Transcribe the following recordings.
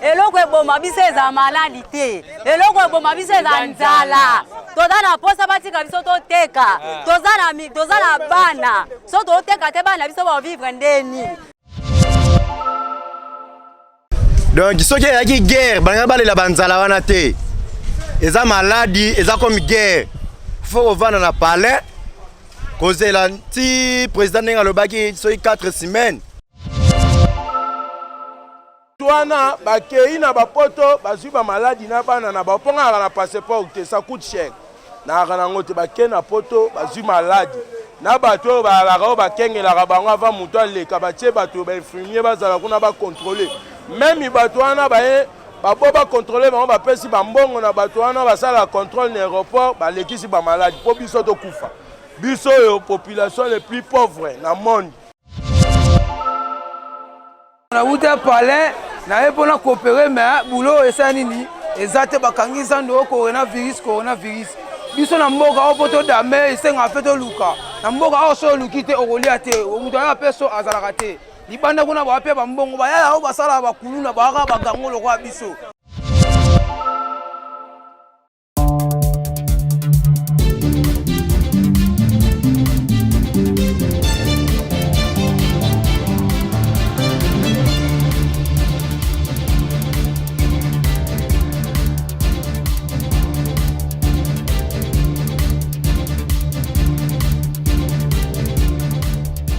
Eloko eboma biso eza maladi te, eloko eboma biso eza nzala. Toza na posa batika biso toteka, toza na bana, so toteka te bana biso bavivre nde nini? Donc soki eyaki guerre balinga balela banzala wana te, eza maladi, eza comme guerre. Faut kovanda na palais kozela ti président ndenge alobaki soki 4 semaines Wana bakei na bapoto bazwi bamaladi na bana na bango mpo ngai na passeport te, ça coûte cher, nayaka nango te. Bakei na poto bazwi maladi na bato oyo bazalaka oyo bakengelaka bango avant moto aleka, batie bato bainfirmier bazala kuna bacontrôle même bato wana baye babo bacontrôle bango, bapesi bambongo na bato wana basala contrôle na aéroport, balekisi bamaladi mpo biso tokufa, biso oyo population le plus pauvre na monde. Nauta palais naye mpona coopérer, mais boulot esala nini eza te. Bakangi zando oyo coronavirus, coronavirus. Biso na mboka oyo mpo todame esengaka mpe toluka na mboka oyo. So oluki te, okolia te. Moto aya mpe so azalaka te libanda kuna, baa mpe bambongo bayaya oyo basalaka bakuluna baaka bagango lokola biso.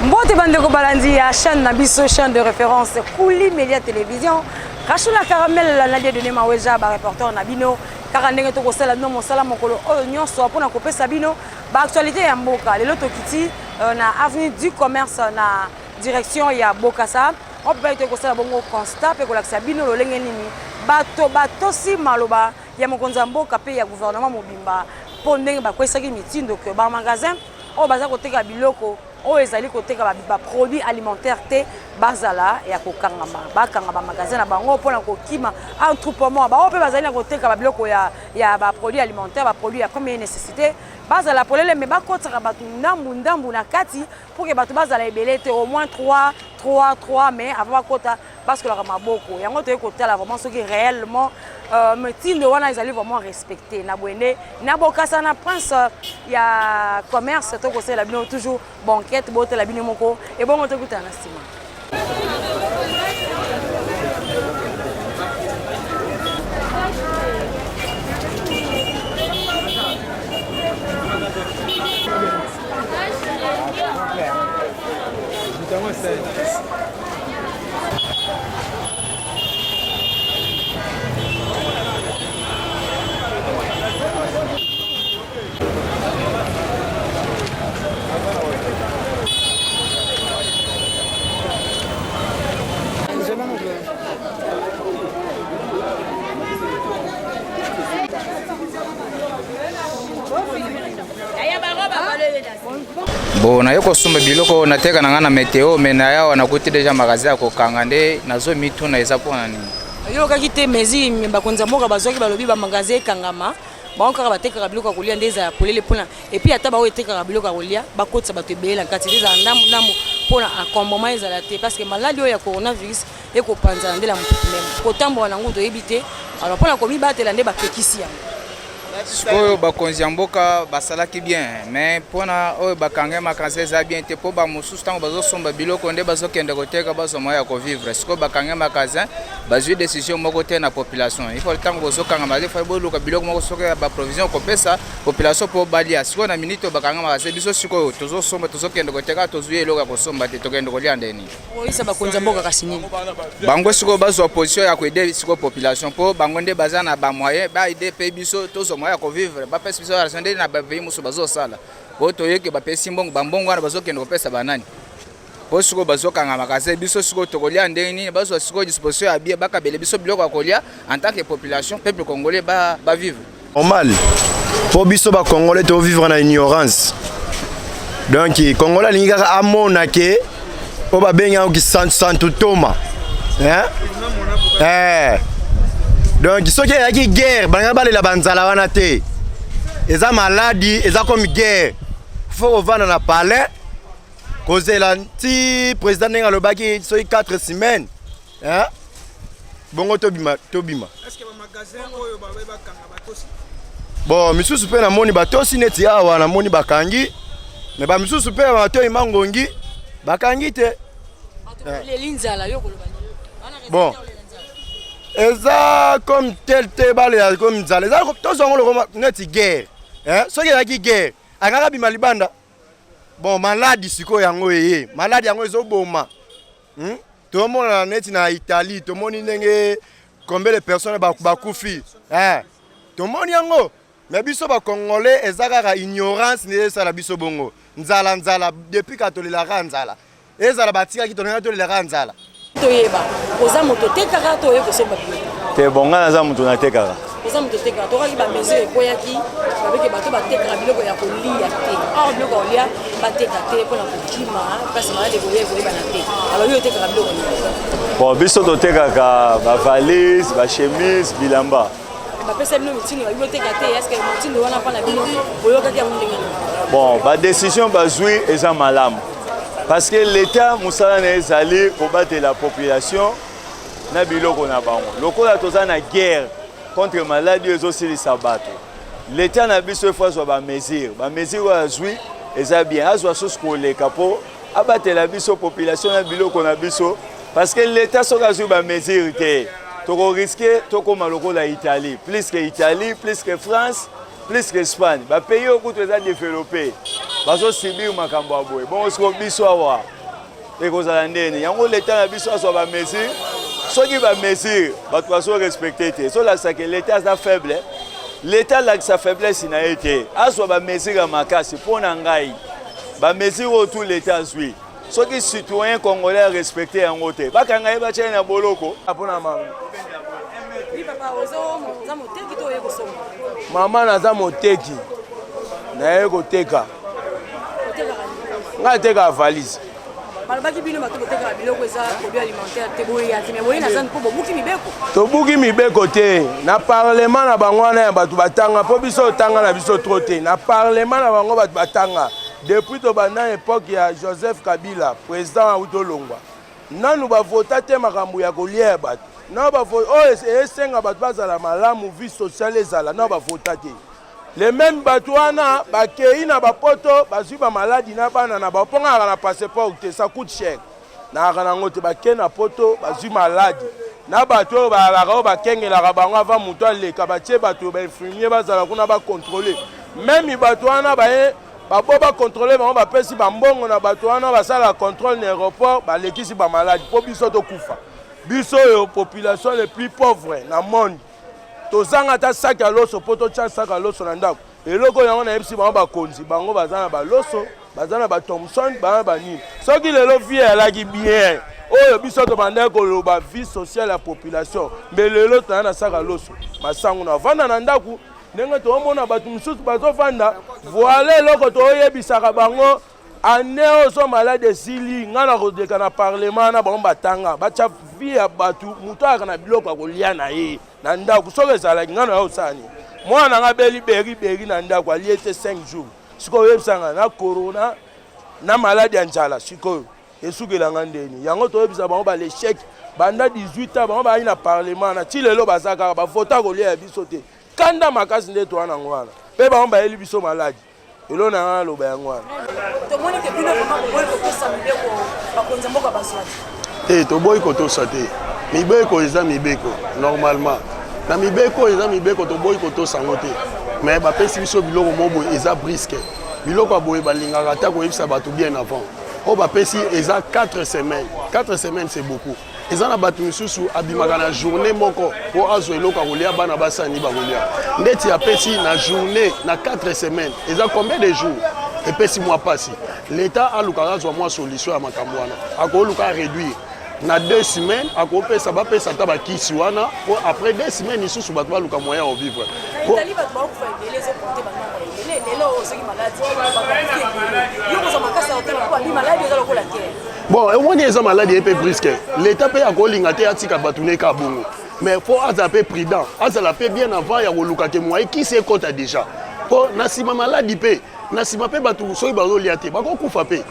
Mbote bandeko balandi ya chaîne na biso, chaîne de référence Kuli Media Télévision. Rachula Caramel Nadia Dene Maweja, ba reporter na bino, kaka ndenge tokosala bino mosala mokolo oyo nyonso mpona kopesa bino baactualité ya mboka. Lelo tokiti na avenue du Commerce na direction ya Bokasa oyo mpe toyei kosala bongo constat mpe kolakisa bino lolenge nini bato batosi maloba ya mokonzi ya mboka mpe ya gouvernement mobimba, mpo ndenge bakwesaki mitindo ke bamagasin oyo baza koteka biloko oyo ezali koteka baproduit alimentaire te bazala ya kokangama, bakanga bamagasin na bango mpona kokima attroupement. Bango mpe bazali na koteka babiloko ya baproduit alimentaire, baproduit ya première nécessité, bazala polele me bakotisaka bato ndambu ndambu na kati pour ke bato bazala ebele te, au moins 3 3 3, mais avant bakota basukolaka maboko. Yango toyei kotala vraiment soki réellement mitindo wana ezali vraiment respecté na boye nde na Bokasa na prince ya commerce. Tokosalela bino toujours banquette, botela bino moko ebongo, tokutana na nsima. Bon, naye kosomba biloko nateka na ngai na meteo, me na yawa nakuti deja magasin ya kokanga. Nde nazomituna eza mpona nini? Oyokaki te mesure bakonzi ya mboka bazwaki? Balobi bamagasin ekangama, bango kaka batekaka biloko ya kolia nde ezala polele, mpona et puis ata baoyo etekaka biloko ya kolia bakotisa bato ebele na kati te, ezala ndambu ndambu mpona encombrement ezala te, parce que maladi oyo ya coronavirus ekopanzana nde na motutu meme kotambola nango toyebi te. Alors mpona komibatela nde bapekisi yango. Sikoyo bakonzi ya mboka basalaki bien, mais mpona oyo bakangi magasin eza bien te, mpo bamosusu ntango bazosomba biloko nde bazokende koteka, bazwa moyen ya kovivre. Sikoyo bakangi magasin, bazwi décision moko te na population. Il faut ntango bozokanga magasin, il faut boluka biloko moko soki ya baprovision kopesa population mpo balia. Sikoyo na minute oyo bakanga magasin, biso sikoyo tozosomba, tozokende koteka, tozwi eloko ya kosomba te, tokende kolia ndeni? Oyisa bakonzi ya mboka kasi nini? Bango sikoyo bazwa position ya koaider sikoyo population, mpo bango nde baza na bamoyen baaider mpe biso tozwa moyen ya kovivre. Bapesi biso argent nde na bapays mosusu bazosala po toyoki bapesi mbongo, bambongo wana bazokende kopesa banani? Mpo sikoyo bazokanga magasin, biso sikoyo tokolia ndenge nini? Bazwa sikoyo disposition ya bien, bakabele biso biloko ya kolia en tant que population, peuple congolais bavivre. Normal, mpo biso bacongolais tovivre na ignorance. Donc congolais alingi kaka amona ke oyo babengi yango kisantu toma, hein? Eh. Donc soki eyaki guerre balinga balela banzala wana te, eza maladi, eza comme guerre. Faut kovanda na palais kozela ti président ndenge alobaki soki 4 semaines, hein? Bongo tobima, tobima. Bon, misusu mpe namoni batosi neti awa namoni bakangi, me bamisusu mpe matoi mangongi bakangi te. Bon, eza comme tel te balela comme nzala eza tozwa yango lokoma neti guerre eh? Soki ezalaki guerre akaka bima libanda. Bon, maladi sikoyo yango eye, maladi yango ezoboma hmm? Tomona neti na Italie tomoni ndenge combien de personnes bakufi eh? Tomoni yango. Me biso bacongolais eza kaka ignorance nde esala biso bongo. Nzala, nzala depuis ka tolelaka nzala, ezala batikaki tolelaka, tolelaka nzala. Toyeba, oza moto otekaka to oye kosomba biloko? Te, bon, ngai naza moto natekaka. Oza moto otekaka. Tokaki bamesure ekweyaki, babeke bato batekaka biloko ya kolia te. Or biloko ya kolia bateka te mpona kokima place malade ekoya ekoyebana te. Alors yo otekaka biloko nini? Bon, biso totekaka bavalise, bachemise, bilamba. Bapesa bino mitindo babi boteka te, est-ce que motindo wana mpa na bino boyokaki yango ndenge nini? Bon, badécision bazwi eza malamu parce que l'état mosala na ye ezali kobatela population na biloko na bango. Lokola toza na guerre contre maladie oyo ezosilisa bato, l'état na biso efo azwa bamesure. Bamesure oyo azwi eza bien, azwa susu koleka mpo abatela biso population na biloko na biso, parce que l'état soki azwi bamesure te, tokoriske tokóma lokola Italie, plus que Italie, plus que France, plus que Espagne. Bapays oyo kutu eza développé bazosubir makambo ya boye. Bongo siko biso awa ekozala ndeni? Yango leta na biso azwa bamesure. Soki bamesure bato bazorespecte te, ezolakisa ke leta aza faible. Leta alakisa faiblesse na ye te, azwa bamesure ya makasi. Mpo na ngai, bamesure oyo tu leta azwi, soki citoyen congolais arespecte yango te, bakanga ye, batya ye na boloko. Mpona mama. Oui papa, oza moteki to oye kosomba? Mama, naza moteki, naye koteka. Otekaka nini? Ngai atekaka valise. Balobaki bino bato botekaka biloko eza produit alimentaire te, boya te. Me boye na zando mpo bobuki mibeko? Tobuki mibeko te. Na parlement na bango wana ya bato batanga, mpo biso otanga na biso trop te. Na parlement na bango bato batanga depuis tobanda époque ya Joseph Kabila, président auti olongwa, nanu bavota te makambo ya kolia ya bato nano oyo esenga bato bazala malamu, vie sociale ezala, nano bavota te. Le même bato wana bakei na bapoto, bazwi bamaladi na bana na bango, mpo ngaka na passeport te, ça coûte cher, nayaka nango te. Bakei na poto, bazwi maladi na bato oyo bazalaka oyo bakengelaka bango avant moto aleka, batie bato bainfirmier bazala kuna bacontrôle. Même bato wana baye babo bacontrôle bango, bapesi bambongo na bato wana basalaka contrôle na aéroport, balekisi bamaladi mpo biso tokufa. Biso oyo population le plus pauvre na monde, tozanga ata saki ya loso mpo totya saki ya loso na ndako. Eloko yango nayebisi bango, bakonzi bango baza na baloso, baza na bathomson, baza na banini. Soki lelo vie eyalaki bien, oyo biso tobandaki koloba vie sociale ya population, mbe lelo toza na saka loso, masango na vanda na ndako ndenge toomona bato mosusu bazovanda. Voilà eloko toyebisaka bango: ane oyo so malade esili, ngai na koleka na parlement na bango batanga, batya vie ya bato. Moto ayaka na biloko ya kolia na ye na ndako, soki ezalaki ngai na yo osala nini? Mwana na ngai beli beri beri na ndako, alie te 5 jours. Sikoyo oyebisa ngai na corona na maladi ya nzala, sikoyo esukelanga ndeni? Yango toyebisa bango balechec banda 18 ans bango bayaki na parlement na ti lelo baza kaka bavota kolia ya biso te. Kanda makasi nde toa nango wana, mpe bango bayeli biso maladi. Elo na ngai naloba yango wana. Tomoni ke bino vraiment boboyi kotosa mibeko bakonzi ya mboka bazwaki. Te, toboyi kotosa te. Mibeko eza mibeko. Normalement na mibeko eza mibeko, toboyi kotosa yango te. Mais bapesi biso biloko moko boye eza brusque. Biloko ya boye balingaka ata koyebisa bato bien avant. Oyo bapesi eza 4 semaines. 4 semaines, c'est beaucoup. Eza na bato misusu abimaka na journée moko mpo azwa eloko ya kolia, bana basani bakolia. Ndeti apesi na journée na 4 semaines, eza combien de jours? Epesi mwa mpasi. L'état alukaka azwa mwa solution ya makambo wana. Akoluka réduire na 2 semaines, akopesa bapesa ata bakisi wana mpo après 2 semaines lisusu bato baluka moyen ya vivre. Na Italie bato bakokufa ebele, ezoporte banombre ebele. Lelo soki maladi, bato bakufi ebele. Yo kozwa makasi ya kotala mpo babi maladi eza lokola guerre. Bon, omoni, eza maladi ye mpe brusque. L'état mpe akolinga te atika bato ne kaka bongo, mais faut azala mpe prudent, azala mpe bien avant ya koluka ke moye kisi ekɔta déjà, mpo na nsima maladi mpe na nsima mpe bato soki bazolia te bakokufa mpe.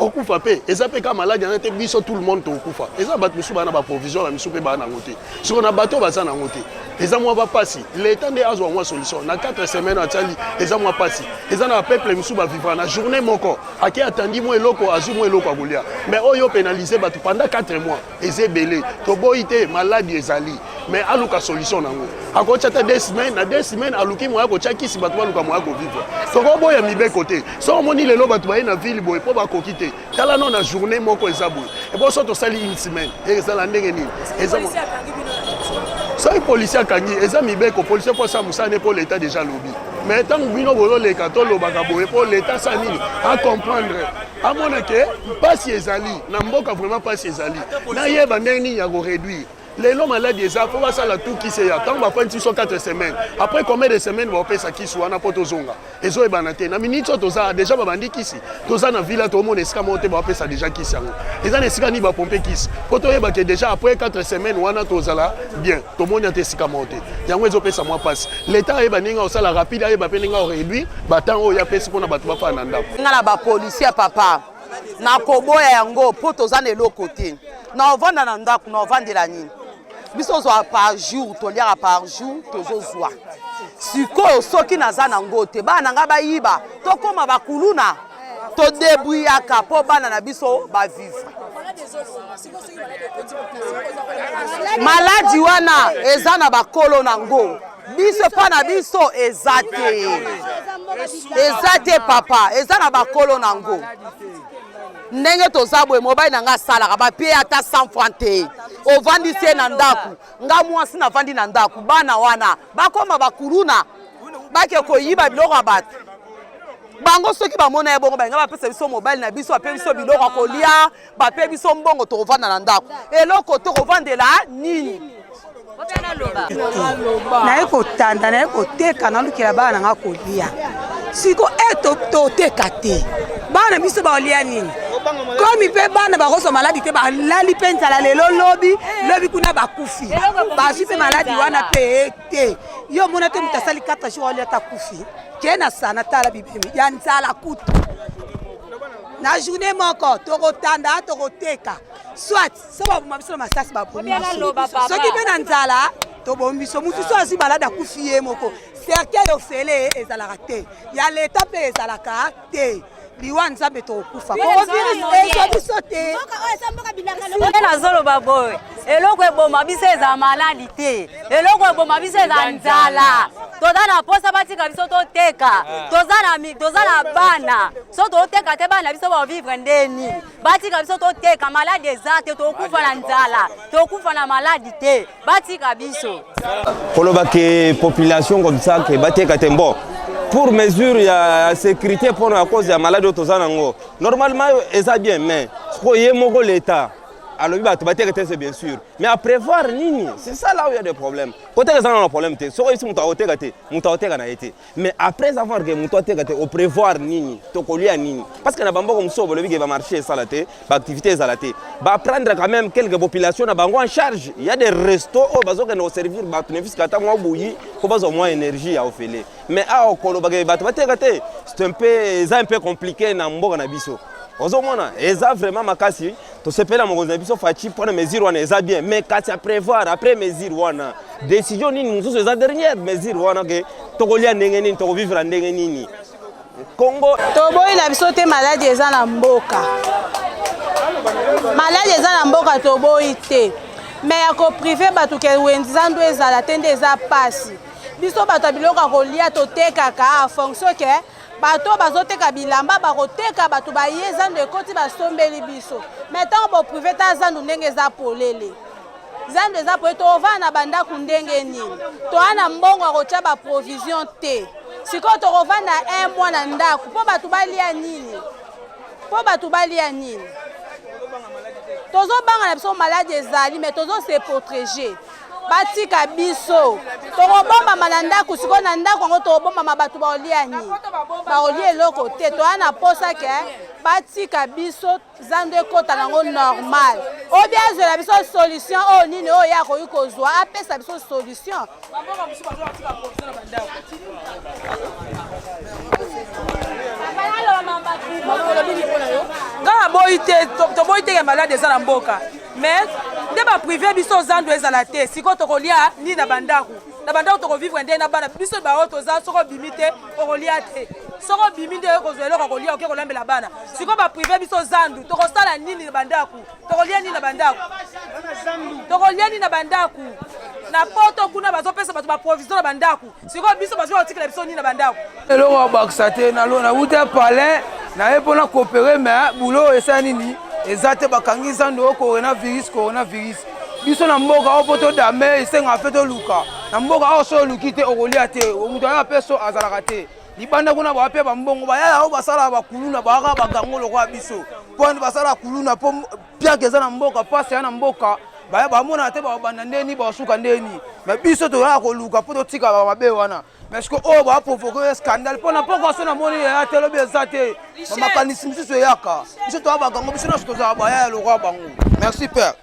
Okufa mpe eza mpe kaka maladi yana te, biso tout le monde tokokufa. Eza bato mosusu baa na baprovision, ba misusu mpe baa nango te. Sikoyo na bato oyo baza nango te, eza mwa bapasi. Leta nde azwa mwa solution na 4 semaine atiali, eza mwa pasi. Eza na bapeuple mosusu bavivra na journée moko, ake atandi mwa eloko, azwi mwa eloko ya kolia. Mais oyo pénalise bato pendant 4 mois eza ebele. Toboyi te maladi ezali, mais aluka solution nango. Akotia ata 2 semaines, na 2 semaines aluki moya kotia kisi, bato baluka moya kovivre. Tokoboya mibeko te. Soki omoni lelo bato baye na ville boye mpo bakoki te, tala no na journée moko eza boye, ebo so tosali une semaine ezala ndenge nini? Eza soki policier akangi, eza mibeko. Policier mpo asala mosala ne mpo leta déjà alobi. Mais ntango bino bozoleka, tolobaka boye mpo leta asala nini? Acomprendre, amona ke mpasi ezali na mboka, vraiment mpasi ezali, nayeba ndenge nini ya koréduire. Lelo maladi eza, mpo basala tu kisi eya. Ntango bafandisi biso 4 semaines, après combien de semaines baopesa kisi wana mpo tozonga? Ezoyebana te. Na miniti oyo toza déjà babandi kisi, toza na villa, toomona esika moko te baopesa déjà kisi yango. Eza na esika nini bapompe kisi mpo toyeba ke déjà après 4 semaines wana tozala bien? Tomoni ata esika moko te. Yango ezopesa mwa mpasi. Leta ayeba ndenge akosala rapide, ayeba mpe ndenge akoréduire batemps oyo apesi mpona bato bafana na ndako. Nga na bapolisier, papa, nakoboya yango mpo toza na eloko te. Na ovanda na ndako, na ovandela nini? Biso ozwa par jour, toliaka par jour, tozozwa. Sikoyo soki naza nango te, bana na ngai bayiba, tokóma bakuluna. Todébrouillaka mpo bana na biso bavivre. Maladi wana eza na bakolo nango, biso mpa na biso eza te, eza te papa, eza na bakolo nango. Ndenge toza boye, mobali na ngai asalaka, bapie ata 100 franc te. Ovandisi ye na ndako, nga mwasi navandi na ndako, bana wana bakóma bakuluna, bake koyiba biloko ya bato. Bango soki bamona ye bongo, balinga bapesa biso mobali na biso, bape biso biloko ya kolia, bape biso mbongo, tokovanda na ndako. Eloko tokovandela nini? Naye kotanda, naye koteka, nalukela bana nanga kolia. Siko e toteka te, bana biso baolia nini? Komi mpe bana bakozwa maladi te, balali mpe nzala lelo, lobi lobi kuna bakufi, bazwi mpe maladi wana mpe te. Yo omona te moto asali 4 jours aolia ta kufi. Ke na sana, tala bibemi ya nzala kutu. Na journée moko tokotanda, tokoteka, soit so baboma biso na masasi, babomi biso. Soki mpe na nzala tobomi biso, motu so azwi maladi akufi ye moko. Cercueil ofele ezalaka te, ya leta mpe ezalaka te. Liwa Nzambe, tokokufa, coronavirus ezwa biso te. Nde nazoloba boye, eloko eboma biso eza maladi te, eloko eboma biso eza nzala. Toza na posa batika biso toteka. Toza na bana, so toteka te, bana na biso bavivre ndeni? Batika biso toteka. Maladi eza te, tokufa na nzala, tokufa na maladi te, batika biso. Koloba ke population comme ça ke bateka te, bon, pour mesure ya sécurité mpona ya cause ya maladi oyo toza nango, normalement eza bien. Mais sikoyo ye moko l'état alobi bato bateka te, c'est bien sûr, mais à prévoir nini? C'est ça là où il y a des problèmes. Koteka eza nano problème te. Soki oyebisi moto akoteka te, moto akoteka na ye te. Mais après avoir ke moto ateka te, oprévoir nini? Tokolia nini? Parce que na bamboka mosusu balobi ke bamarché esala te, baactivité ezala te, baprendre quand même quelques populations na bango en charge. Il y a des restos oyo bazokende koservir bato ne fiske ata mwa buyi mpo bazwa mwa énergie ya ofele. Mais awa kolobaka bato bateka te, c'est un peu, eza un peu compliqué na mboka na biso. Ozomona eza vraiment makasi. Tosepela mokonzi na biso Fatshi mpona mesure wana, eza bien. Mais kasi à prévoir après mesure wana, décision nini mosusu eza dernière mesure wana ke tokolia ndenge nini, tokovivre ndenge nini Congo? Toboyi na biso te, maladi eza na mboka, maladi eza na mboka, toboyi te. Mais ya kopriver bato ke wenzandu ezala te nde eza pasi. Biso bato ya biloko ya kolia totekaka en fonction ke bato bazoteka bilamba bakoteka, bato baye zandu ekoti, basombeli biso. Mais ntango bopriver ta zandu ndenge eza polele, zandu eza polele, tovanda na bandako ndenge nini? Toa na mbongo ya kotya baprovision te. Sikoyo tokovanda un mois na ndako mpo bato balia nini? Mpo bato balia nini? Tozobanga na biso, maladi ezali, mais tozose protéger. Batika biso, tokobombama na ndako. Sikoyo na ndako yango tokobombama, bato baolia nini? Baolia eloko te. Toya na posa ke batika biso, zando ekɔta nango normal. Obi azwela biso solution oyo nini oyo ye akoki kozwa, apesa biso solution. Nga naboyi te, toboyi te ya malade eza na mboka, mais nde baprive biso zando ezala te. Sikoyo tokolia nini na bandako? Na bandako tokovivre nde na bana biso baoyo toza. Soki obimi te, okolia te. Soki obimi nde okozwa eloko ya kolia, oke kolambela bana. Sikoyo baprive biso zandu, tokosala nini na bandako? Tokolia nini na bandako? Tokolia nini na bandako? Na poto kuna bazopesa bato baprovision na bandako, sikoyo biso bazwi kotikela biso nini na bandako? Eloko ya bakisa te. Nawuta palin, naye mpona coopere, mais boulot esala nini? Eza te. Bakangi zando oyo coronavirus, coronavirus. Biso na mboka oyo, mpo todame, esengaka mpe toluka na mboka oyo. So oluki te, okolia te. Moto aya mpe so azalaka te libanda kuna, baa mpe bambongo bayaya oyo basalaka bakuluna, bayaka bagango lokola biso, mpo basalaka kuluna, mpo piaka eza na mboka, mpasi ya na mboka, baya bamonaka te, babanda ndeni, basuka ndeni. Mais biso toyaka koluka mpo totika bamabe wana. Mais siko oyo baprovoke scandale mpo na poko so namoni eya te, lobi eza te, bamakanisi mosusu eyaka. Biso toya bagango, biso nyonso tozala bayaya lokola bango. Merci, père.